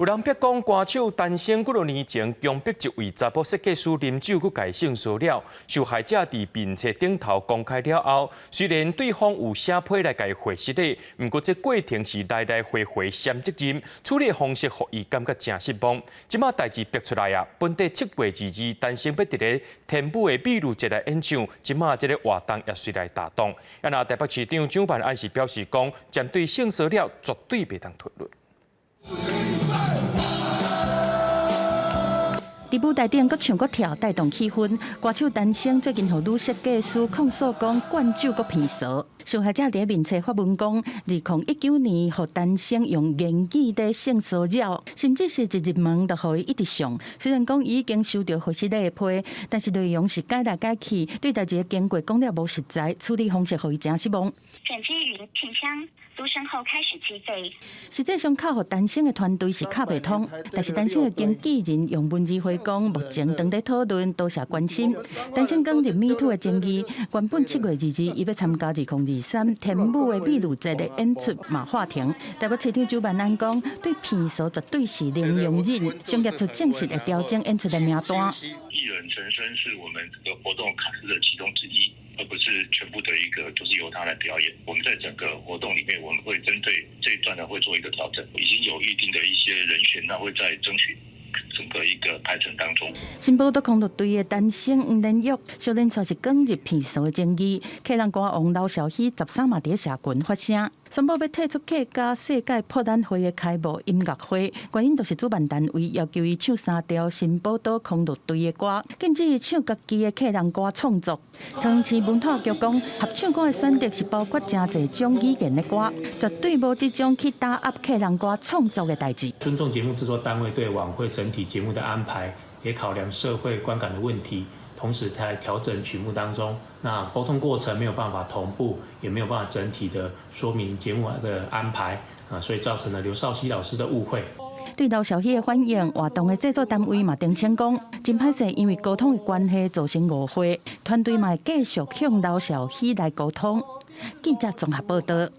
有人逼講歌手陳升幾若年前強迫一位查埔設計師啉酒，閣共伊性騷擾，受害者佇面冊頂頭公開了後，雖然對方有寫批來共伊回失禮，毋過這過程是來來回回攕責任，處理方式予伊感覺誠失望。這馬代誌逼出來啊，本底7月22，陳升欲佇咧天母的美女節來演唱，這馬這個活動也隨來打斷。啊，若台北市長蔣萬安是表示講，針對性騷擾絕對袂當推論。佇舞台頂閣唱閣跳，帶動氣氛。歌手陳升最近予女設計師控訴講灌酒閣騙嫂。受害者佇面冊發文講，2019年予陳升用言語咧性騷擾，甚至是一入門就予伊一直上。雖然講伊已經收著回失禮的批，但是內容是改來改去，對代誌的經過講了無實在，處理方式予伊誠失望。轉接語音信箱，嘟聲後開始計費。實際上敲予陳升的團隊是敲袂通，但是陳升的經紀人用文字回講，目前正佇討論，多謝關心。陳升講入 MeToo 的爭議，原本7月22伊欲參加2023天母的美女節的演出嘛喊停。台北市長蔣萬安講，對騙嫂絕對是零容忍，商業出正式會調整演出的名單。藝人陳升是我們這個活動卡司的其中之一，而不是全部的一個，就是由他來表演。我們在整個活動裡面，我們會針對這一段呢，會做一個調整。已經有預定的一些人選，那會在爭取整個一個排程當中。新寶島空樂隊的陳升黃連玉，小連串是捲入騙嫂的爭議。客人歌王劉少希13嘛佇社群發聲，宣布欲退出客家世界博覽會的開幕音樂會，原因就是主辦單位要求伊唱三條新寶島空樂隊的歌，禁止伊唱家己的客人歌創作。桃園市文化局講，合唱歌的選擇是包括誠濟種語言的歌，絕對無這種去打壓客人歌創作的代誌。尊重節目製作單位對晚會整體節目的安排，也考量社會觀感的問題，同時在調整曲目當中，那溝通過程沒有辦法同步，也沒有辦法整體的說明節目的安排啊，所以造成了劉少熙老師的誤會。對劉少熙的反應，活動的製作單位嘛澄清講，真歹勢，因為溝通的關係造成誤會，團隊嘛會繼續向劉少熙來溝通。記者綜合報道。